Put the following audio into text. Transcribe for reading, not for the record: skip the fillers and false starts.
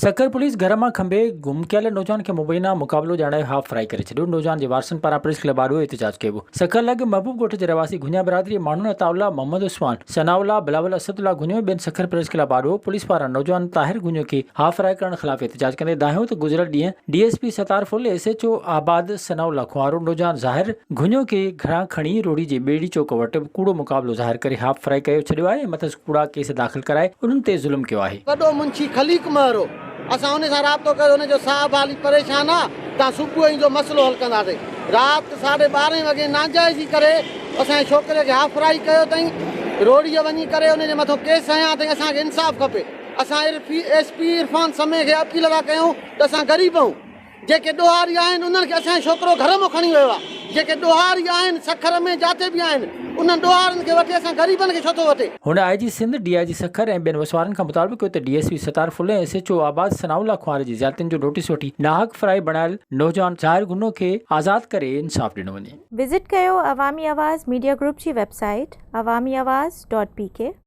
Sukkur police گهر مان کنڀي گم ڪيل نوجوان کي مبينا مقابلو ڄاڻائي هاف فرائي ڪري ڇڏيو، نوجوان جي وارثن پاران پريس ڪلب آڏو احتجاج ڪيو ويو. سکر لڳ محبوب ڳوٺ جي رهواسي گهڃا برادري جي ماڻهن عطاء الله، محمد عثمان، ثناء الله، بلاول اسد الله گهڃو ۽ ٻين سکر پريس ڪلب آڏو پوليس پاران نوجوان طاهر گهڃو کي هاف فرائي ڪرڻ خلاف احتجاج ڪندي دانهيو ته گذريل ڏينهن D S P Sattar Phul, S H O Abad Sana Ullah Khonharo نوجوان ظاهر گهڃو کي گهران کڻي روهڙي جي ٻيڙي چوڪ وٽ ڪوڙو مقابلو ظاهر ڪري هاف فرائي ڪيو ڇڏيو آهي ۽ مٿس ڪوڙا ڪيس داخل ڪرائي انهن تي ظلم ڪيو آهي. وڏو منشي خليق مهر هو. اسان ان سان رابطو ڪيو ته ان چيو صاحب حالي پريشان آ تان صبح ايندو مسئلو حل ڪنداسين. رات ساڍي ٻارهين وڳي ناجائزي ڪري اسان جي ڇوڪري کي هاف فرائي ڪيو اٿئين. روهڙيء وڃي ڪري ان جي مٿو ڪيس هنيا اٿئين اسان کي انصاف کپي. اسان ايس پي عرفان سمي کي اپيل ٿا ڪيون ته اسان غريب آهيون. جيڪي ڏوهاري آهن انهن کي اسان جو ڇوڪرو گهر مان کڻي ويو آهي، جيڪي ڏوهاري آهن سکر ۾ جاٿي به آهن انهن ڏوهارين کي وٺي اسان غريبن کي ڇو ٿو وٺي. هن I G Sindh, D I G Sukkur ۽ ٻين وسوارن کان مطالبو ڪيو ته D S P Sattar Phul ۽ S H O Abad Sana Ullah Khonhar جي زيادتين جو نوٽيس وٺي ناحق فرائي بڻايل نوجوان ظاهر گنو کي آزاد ڪري انصاف ڏنو وڃي. وزٽ ڪيو عوامي آواز ميڊيا گروپ جي website Awami Awaz dot P K.